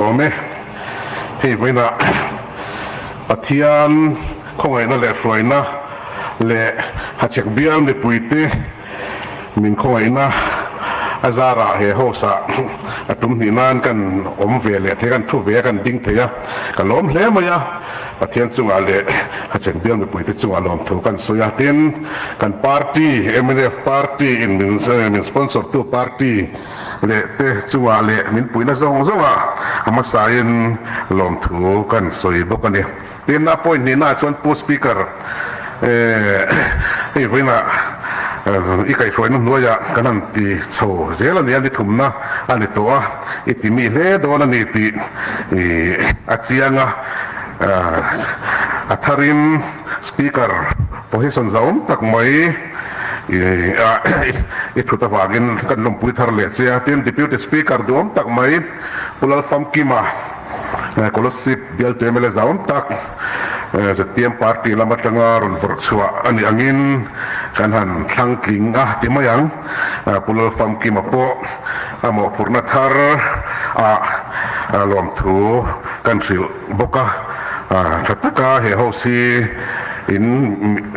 Awm e, hei vawiinah Pathian khawngaihna leh hruaina leh Hachhek bial mipuite min khawngaihna a zarah he house ah a tum hnih nan kan awm ve leh thei a, kan thu ve a, kan ding thei a, ka lawm hle mai a, Pathian chungah leh Hachhek bial mipuite chungah lawmthu kan sawi a, tin kan party mnf party in min sponsor tu party leh te chungah leh min puihna zawng zawngah a hmasain lawmthu kan sawi bawk a ni. Tin, a point hnihnaah chuan Pu Speaker, hei vawiinah i kaihhruaina hnuaiah kan han ti chho zel a ni a, ni thumna a ni tawh a, i ti mi hle dawn a ni tih a chiang a, a tharin Speaker position zahawm tak mai, I thut avangin kan lawmpui thar leh che a, tin Deputy Speaker duhawm tak mai Pu Lalfamkima Kolasib bialtu mla zauhawm tak zpm party lam atanga rawn vawrh chhuah a nih angin kan han thlang tling a ti mai ang. Pu Lalfamkima pawh a mawhphurhna thar ah lawmthu kan hrilh bawk a, tha taka he house hi in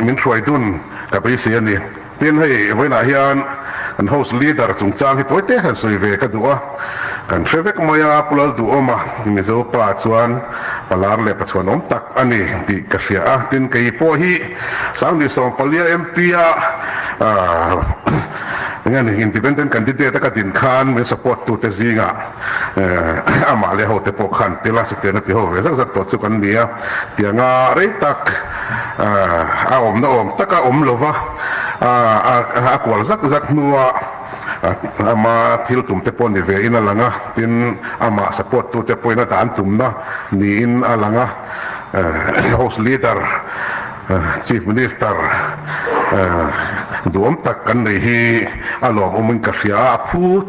min hruai dun Ka beisei a ni. Tin, hei vawiinah hian kan House Leader chungchang hi tawi te han sawi ve ka duh a. Kan hre vek mai a, Pu Lalduhawma Mizo pa chuan palar leh pachhuan awm tak a ni tih ka hria a. Tin, kei pawh hi Sangni Sawmpalia MP a eng nge ni Independent Candidate a ka din khan min support tute zingah amah leh hote pawh khan tila chutiang a ti ho ve zak zak tawh chu kan ni a. Tianga rei tak A awmna awm taka awm lova a kual zak zak hnua ama thil tum te pawh ni ve in a lang a, tin amah support tu te pawhin a dan tumna niin a lang a, House Leader, Chief Minister duhawm tak kan nei hi a lawmawm in ka hria a, a phu.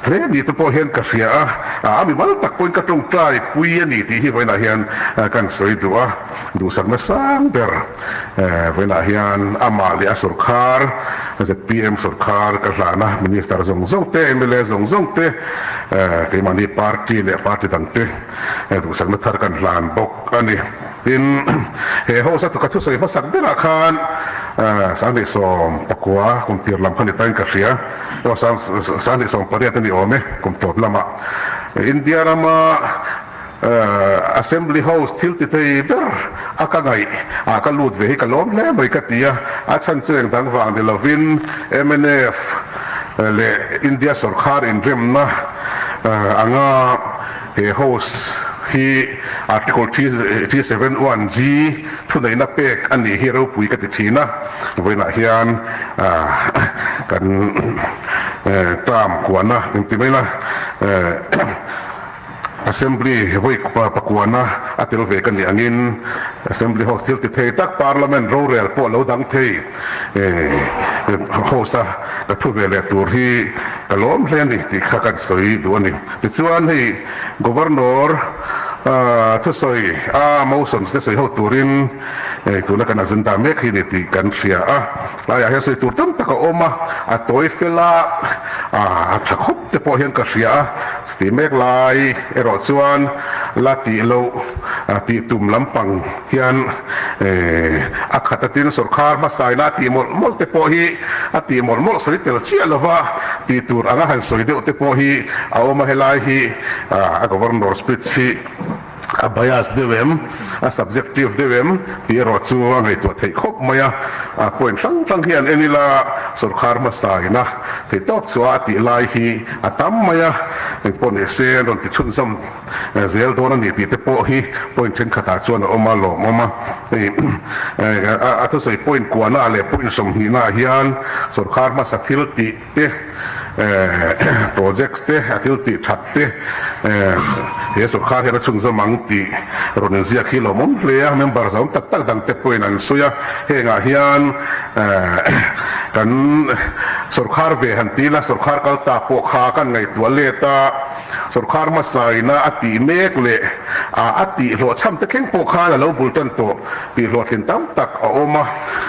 Hle ni te pawh hian ka hria a, a mimal tak pawhin ka tawngtai pui a ni tih hi vawiinah hian kan sawi duh a, duhsakna sang ber vawiinah hian amah leh a sawrkhar zpm sawrkhar ka hlan a, minister zawng zawng te, mla zawng zawng te, keimahni party leh party dang te duhsakna thar kan hlan bawk a ni. Tin, he house a ka thusawi hmasak berah khan 1909 kum tir lam kha ni tain ka hria. Aw 1908 a ni awm e, kum tawp lamah India rama Assembly House thil ti thei ber a ka ngaih ah ka lut ve hi ka lawm hle mai ka ti a, a chhan chu eng dang vang ni lovin mnf leh India sawrkhar inremna anga He House hi Article 371 G thuneihna pek a nih hi ropui ka ti thin a, vawiinah hian kan term kuahna engti mai la Assembly vawi pakuahna a tel ve ka nih angin Assembly House thil ti thei tak Parliament rorel pawh lo dang thei House a ka thu ve leh tur hi ka lawm hle a ni tih kha kan sawi duh a ni. Tichuan hei Governor thusawi a motions te sawi ho turin tuna kan agenda mek hi ni tih kan hria a, tlaiah hian sawi tur tam tak a awm a, a tawi fel a, a tha khawp te pawh hian ka hria a, chutih mek lai erawh chuan la tih loh tih tum lampang hian a khat a tin sawrkhar hmasaina a tih mawlh mawlh te pawh hi a tih mawlh mawlh sawi tel chiah lova tih tur anga han sawi deuh te pawh hi a awm a, helai hi a Governor speech hi a bias deuh em, a subjective deuh em tih erawh chu a ngaihtuah theih khawp mai a, point hrang hrang hian en ila sawrkhar hmasaina theihtawp chhuah a tih lai hi a tam mai a, engpawh ni se an rawn ti chhunzawm. Zel dawn a ni tih te pawh hi point thenkhatah chuan a awm a, lawmawm a. Hei a thusawi point kuahnaah leh point sawmhnihnaah hian sawrkar hmasa thil tih te, projects te, a thil tih that te he sawrkar hian a chhunzawm ang tih rawn inziak hi lawmawm hle a. Member zawm tak tak dang te pawhin an sawi a, hengah hian kan sawrkar ve han ti ila, sawrkar kal ta pawh kha kan ngaihtuah let a. Sorkar hmasa ina a tih mek leh a tih hlawhchham te thleng pawh khan a lo bul tan tawh tih hlawhtlin tam tak a awm a.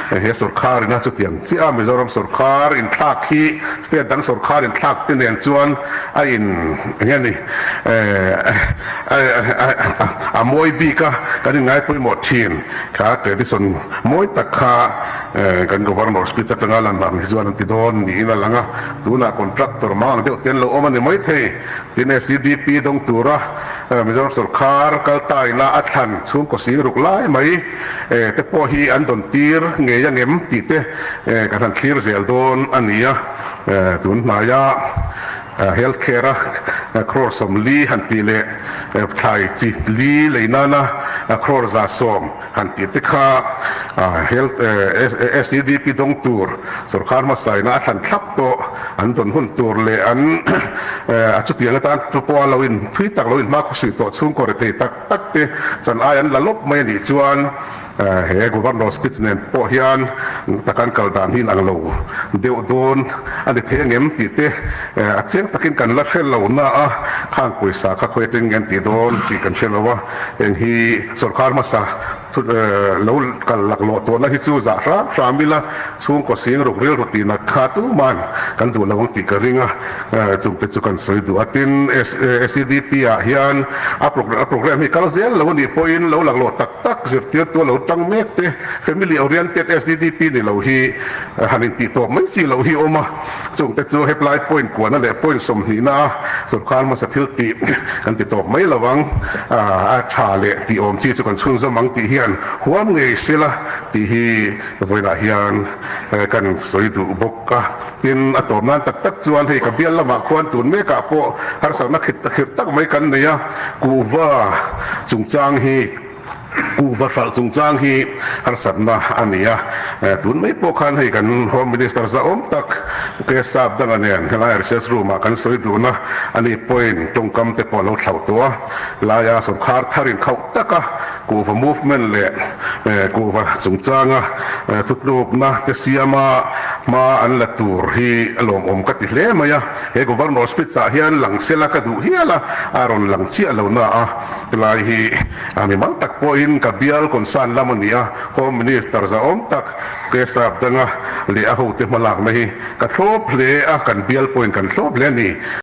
He sorkar ina chutiang chiah a Mizoram sorkar inthlak hi state dang sorkar inthlak te nen chuan a in eng nge ni a mawi bik a kan inngai pawimawh thin kha tradition mawi tak kha kan governor speech atanga lan ang hi chuan an ti dawn niin a lang a. Tunah contractor mang ang deuh te an lo awm a ni maithei. Tin SEDP dawng tura Mizoram sorkar kaltaina a thlan chhungkaw sing ruk lai mai te pawh hi an dawn tir ngei ang em tih te kan han thlir zel dawn a ni a. Tun hnaia health care a crore 40 han tih leh thlai chi li lei nana crore 110 Han tih te kha Health SEDP dawng tur sorkar hmasaina a thlan thlap tawh an dawn hun tur leh an a chutiang atan tu pawha lo in thui tak lo in hma khawsuih tawh chhungkaw rethei tak tak te chan ai an la lawp mai a nih chuan he Governor speech nen pawh hian takan kal dan hi inang lo deuh dawn a ni thei angem tih te a chiang takin kan la hre lo na a, khang pawisa kha khawi atangin nge an tih dawn tih kan hre lo a. Heng hi sorkar hmasa lo kal laklawh tawhna hi chu zah hram hram ila, chhungkaw sing ruk rilru tih nat kha tuman kan duh lo ang tih ka ring a, chungte chu kan sawi duh a. Tin, SEDP ah hian a programme hi kal zel lo a nih pawhin lo laklawh tak tak zirtirtu a lo tang mek te, family oriented SDDP ni lo hi han intih tawp mai chi loh hi a awm a. Chungte chu heplai point kuahna leh point 20 na a sorkar hmasa thil tih kan ti tawp mai lo ang, a tha leh tih awm chi chu kan chhunzawm ang tih hian huam ngei sela tih hi vawiinah hian kan sawi duh bawk a. Tin, a tawp nan tak tak chuan hei ka bial lamah khuan tun mekah pawh harsatna khirh tak mai kan nei a, kuhva chungchang hi. Kuhva hralh chungchang hi harsatna a ni a, tun mai pawh khan hei kan Home Minister zahawm tak K Sap danga nen helai recess room ah kan sawi dun a, ani pawhin tawngkam te pawh a lo thlauh tawh a, laia sawrkhar thar in khauh taka kuhva movement leh kuhva chungchanga thutlukna te siama hma an la tur hi a lawmawm ka ti hle mai a, he Governor speech ah hian lang sela ka duh hial a, a rawn lang chiah lo na a. Helai hi a mimal tak pawhin ka bial concern lam a ni a, Home Minister zahawm tak Kesap danga leh a hote hmalakna hi ka thlawp hle a, kan bial pawhin kan thlawp hle a ni.